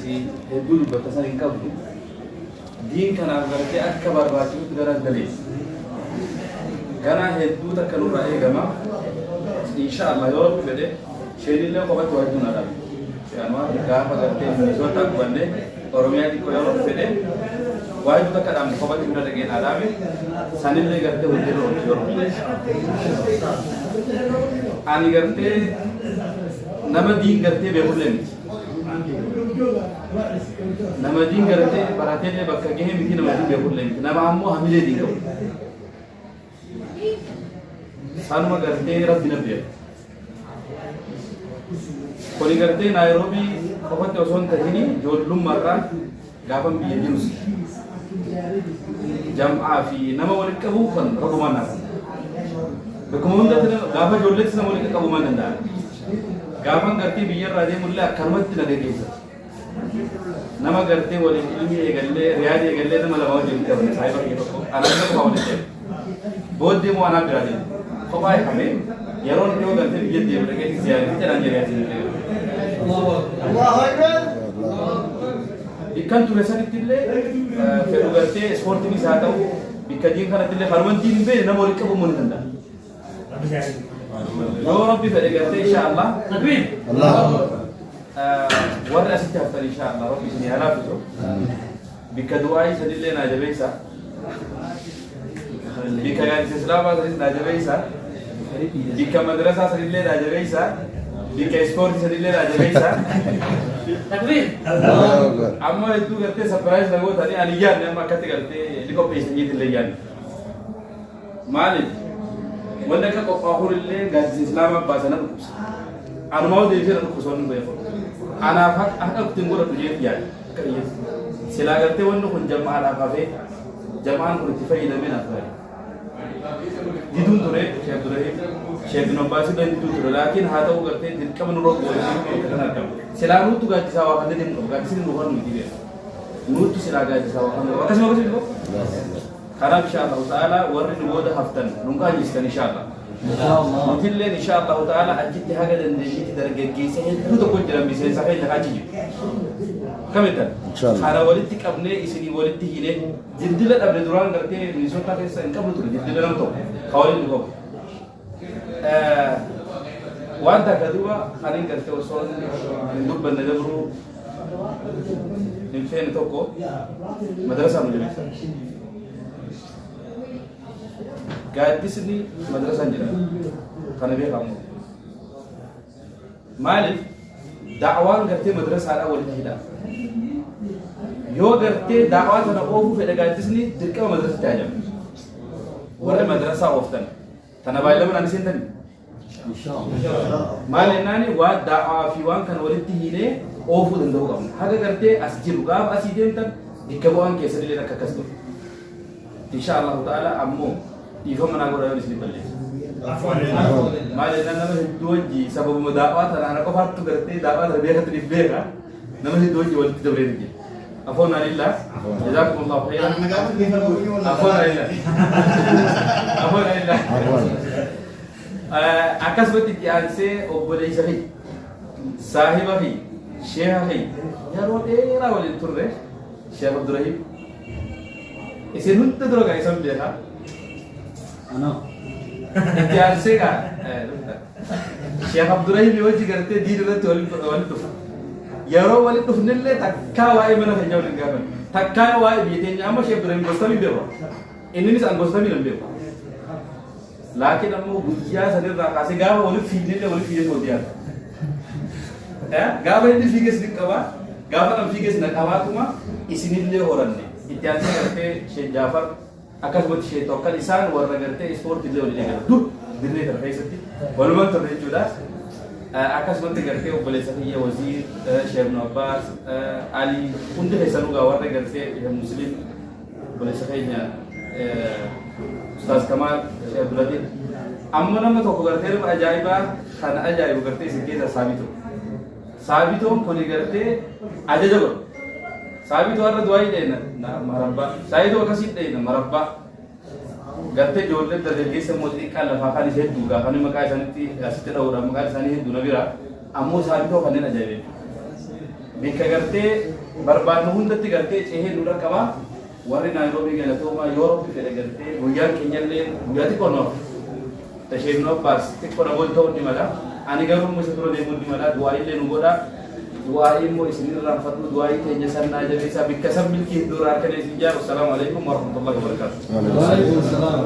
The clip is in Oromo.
Asii hedduu dubbatta san hin qabdu. Diin kanaaf gartee akka barbaachisutti gara galeessa. Ganaa hedduu takka nurraa eegama. Insha Allah yoo Rabbi fedhe isheenillee kophatti waa hedduu na dhabe. Anwar gaafa gartee Minnesota qubanne Oromiyaa xiqqoo yoo Rabbi fedhe waa hedduu takka dhaabne kophatti bira dhaqee naa dhaabe sanillee gartee hojiirra oolche yoo Rabbi fedhe. Ani gartee nama diin gartee beekullee miti. Nama diin gartee barateellee bakka gahee miti, nama diin beekullee miti. Nama ammoo hamilee diin qabu. Sanuma gartee Rabbi na beeka. Kuni gartee Naayiroobii qofatti osoo hin tahini ijoollummaarraa gaafan biyya jirus jam'aa fi nama walitti qabuu kan rabbumaan naaf. Bakkuma hundatti gaafa ijoolleettis nama walitti qabuu maan danda'a. Gaafan gartee biyyarraa deemullee akkanumatti na geggeessa. Nama gartee waliin ilmii eegallee riyaadii eegallee nama lama wajjin qabne saahiba kiyya tokko anaa isa qofa waliin deema. Booddee immoo anaa biraa deema. Kophaa hafee yeroon dhiyoo gartee biyya deemu dhaqeetti ziyaartii jedhaan jedhee asiin deema. Bikkan ture sanitti illee fedhu gartee ispoortiinis haa ta'u bikka diin kanatti illee kanuman diin hin beekne nama walitti qabuu ni danda'a. Yoo Rabbi fedhe gartee insha Allah warri asitti haftan insha Allah Rabbi isin haa laaffisu. Bikka du'aa sanillee naa jabeessa. Bikka gaaddisa Islaamaa sanis naa jabeessa. Bikka madrasaa sanillee naa jabeessa. Bikka ispoortii sanillee naa jabeessa. Amma hedduu gartee surprise na gootanii ani yaadne amma akkatti gartee ni qopheessan jeetillee yaadne. Maaliif? Wanni akka qophaa'uun illee gaaddisa Islaamaa baasa na dhukkubsa. Anumaa deebisee na dhukkubsa wanni beeku. Anaaf haqa ittiin godhadhu jeetti yaada. Akka biyyeessi. Silaa gartee wanni kun jama'aadhaaf hafee jama'aan kun itti fayyadamee naaf gaarii. Diduun ture Sheekh Abdurrahim Sheekh Ibn Abbaas illee diduu ture laakiin haa ta'u gartee dirqama nurra gootee kan argamu. Silaa nuuttu gaaddisaa waa kanneen deemu qaba gaaddisni nu kan nuti beeku. Nuuttu silaa gaaddisaa waa kan akkasuma akkasuma. Kanaaf insha Allahu ta'ala warri nu booda haftan nun qaanjistan insha Allah. Nutilleen insha Allahu ta'ala achitti haga dandeenyetti dargaggeessa hedduu tokko jira miseensa keenya achi jiru. Kamittan? Kana walitti qabnee isinii walitti hidhee dildila dhabne duraan gartee Minnesota keessa hin qabnu ture dildila nama tokko ka waliin nu qabu. Waan takka duuba kanin gartee osoo hin dubbanne dabruu hin feene tokko madrasaa nu jabeessa. Gaaddisni madrasaan jira. Kana beekamu. Maaliif da'waan gartee madrasaadhaa walitti hidha. Yoo gartee da'waa tana oofuu fedhe gaaddisni dirqama madrasatti haajama. Warri madrasaa ooftan tana baay'ee ani seentani. Maal jennaani waan da'waa fi waan kana walitti hiinee oofuu danda'uu qabna. Haga gartee as jiru gaafa asii deemtan bakka bu'aan keessan illee akka akkas ta'u. Insha Allahu ta'ala ammoo dhiifama naa godha yoon isin balleessa. Maal jennaan nama hedduu wajji sababuma daawaa tana ana qofaattu gartee daawaa tana beekatti dhiif beeka nama hedduu wajji walitti dabree jira. Afoon alillah. Jazakumullahu khairan. Afoon alillah. Afoon alillah. Akkasumatti itti aansee obboleessa fi saahiba fi sheeka fi yeroo dheeraa waliin turre Sheekh Abdurrahim. Isin hunda dura gaa isan beekaa. Itti aansee gaa Sheekh Abdurrahim wajji gartee diin irratti waliin dhufa. Yeroo waliin dhufnillee takkaa waa'ee mana keenyaa waliin gaafan. Takkaa waa'ee biyya teenyaa amma Sheekh Abdurrahim gosa hin beeku. Inninis an gosa hin beeku. Laakiin ammoo guyyaa sanirraa kaasee gaafa waliin fiignillee waliin fiigee wal dhiyaata. Gaafa inni fiiges ni qaba. Gaafa kan fiiges na qabaatuma isinillee horanne. Itti aansee gartee Sheekh Jaafar akkasumatti Sheekh Tokkan isaan warra gartee ispoortii illee waliin eegalu. Dur dirree kana keessatti walumaan turre jechuudha. Akkasumatti gartee obboleessa kiyya Waziir, Sheekh Ibn Abbaas, Ali hundi keessanuu gaa warra gartee Sheekh Muslim obboleessa keenya Ustaaz Kamaal Sheekh Abdulatif. Amma nama tokko gartee nama ajaa'ibaa kana ajaa'ibu gartee isin keessaa Saabitoo. Saabitoon kuni gartee ajaja godha. Saabitoo har'a du'aa hidheena marabbaa. Saabitoo akkasii hidheena marabbaa. Gartee ijoollee dargaggeessa immoo xixiqqaan lafaa kan ishee hedduu gaafanii maqaa isaaniitti asitti dha'uudhaan maqaan isaanii hedduu na bira. Ammoo saabitoo kanneen ajaa'ibee. Bikka gartee barbaadnu hundatti gartee cehee nu dhaqqaba. Warri Naayiroobii galatoomaa. Yoo Rabbi fedhe gartee guyyaan keenyallee guyyaa xiqqoo nuuf tasheen nu abbaas xiqqoo na ta'uu ni mala. Ani garuu immoo isa dura deemuu ni mala. Du'aa illee nu godha. Du'aa immoo isin irraanfadhu. Du'aa teenya sannaa jabeessaa bikka san milkii hedduu irraa harka isin jaaru. Assalaamu alaikum warahmatullahi wabarakatuh. وعليكم السلام.